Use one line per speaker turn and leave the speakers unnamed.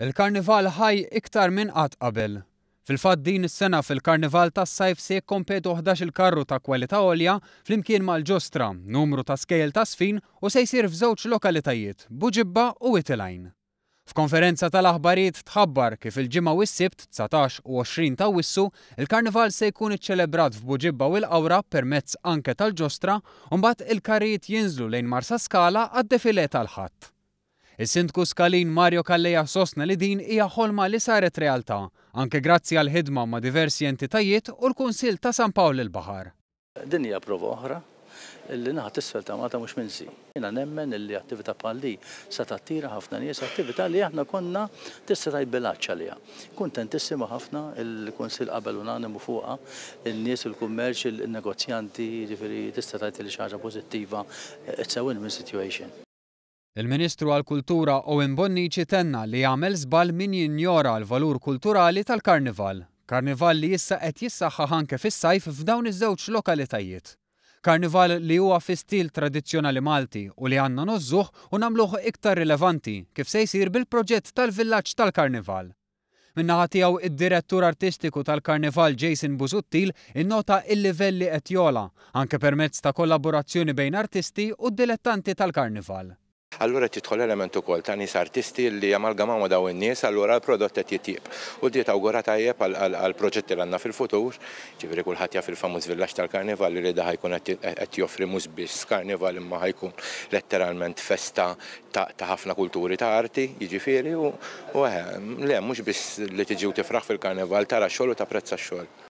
Il-Karnival ħaj iktar minn qatt qabel. Fil-fatt din is-sena fil-Karnival tas-Sajf se jikkompetu 11-il karru ta' kwalità għolja flimkien mal-ġostra, numru ta' skejjel ta' żfin u se jsir f'żewġ lokalitajiet, Buġibba u Wied il-Għajn. F'konferenza tal-aħbarijiet tħabbar kif il-Ġimgħa u s-Sibt, 19 u 20 t'Awwissu, il-Karnival se jkun iċċelebrat f'Buġibba u l-Qawra permezz anke tal-ġostra u mbagħad il-karrijiet jinżlu lejn Marsaskala għad-defilè tal-Ħadd. Is-Sindku Skalin Mario Calleja sostna li din hija ħolma li saret realtà, anke grazzi għall-ħidma ma' diversi entitajiet u l-Kunsill ta' San Pawl il-Baħar.
Din hija prova oħra li naħa t'isfel ta' Malta mhux minsi. Jiena nemmen li attività bħal din se tattira ħafna nies, attività li aħna konna tista' tgħid bil-għatx għaliha. Kuntentissima ħafna, il-Kunsill qabel unanimu fuqha, in-nies, il-kummerċ, in-negozjanti, jiġifieri tista' tgħid li xi ħaġa pożittiva, it's a win-win situation.
Il-Ministru għall-Kultura Owen Bonnici tenna li jagħmel żball min jinjora l-valur kulturali tal-Karnival. Karnival li issa qed jissaħħaħ anke fis-sajf f'dawn iż-żewġ lokalitajiet. Karnival li huwa fi stil tradizzjonali Malti u li għandna ngħożżuh u nagħmluh iktar rilevanti kif se jsir bil-proġett tal-Villaġġ tal-Karnival. Min-naħa tiegħu id-Direttur Artistiku tal-Karnival Jason Busuttil innota il-livell li qed jogħla, anke permezz ta' kollaborazzjoni bejn artisti u dilettanti tal-Karnival.
Allura qed jidħol element ukoll ta' nies artisti li jamalgamaw ma' dawn in-nies, allura l-prodott qed jitjieb. U di tawgura tajjeb għall-proġetti li għandna fil-futur, ġifieri kulħadd jaf il-famuż villaġġ tal-Karnival li da ħa jkun qed joffri mhux biss karnival imma ħa jkun letteralment festa ta' ħafna kulturi ta' arti, jiġifieri u eħe, le mhux biss li tiġi u tifraħ fil-karnival, tara x-xogħol u tapprezza x-xogħol.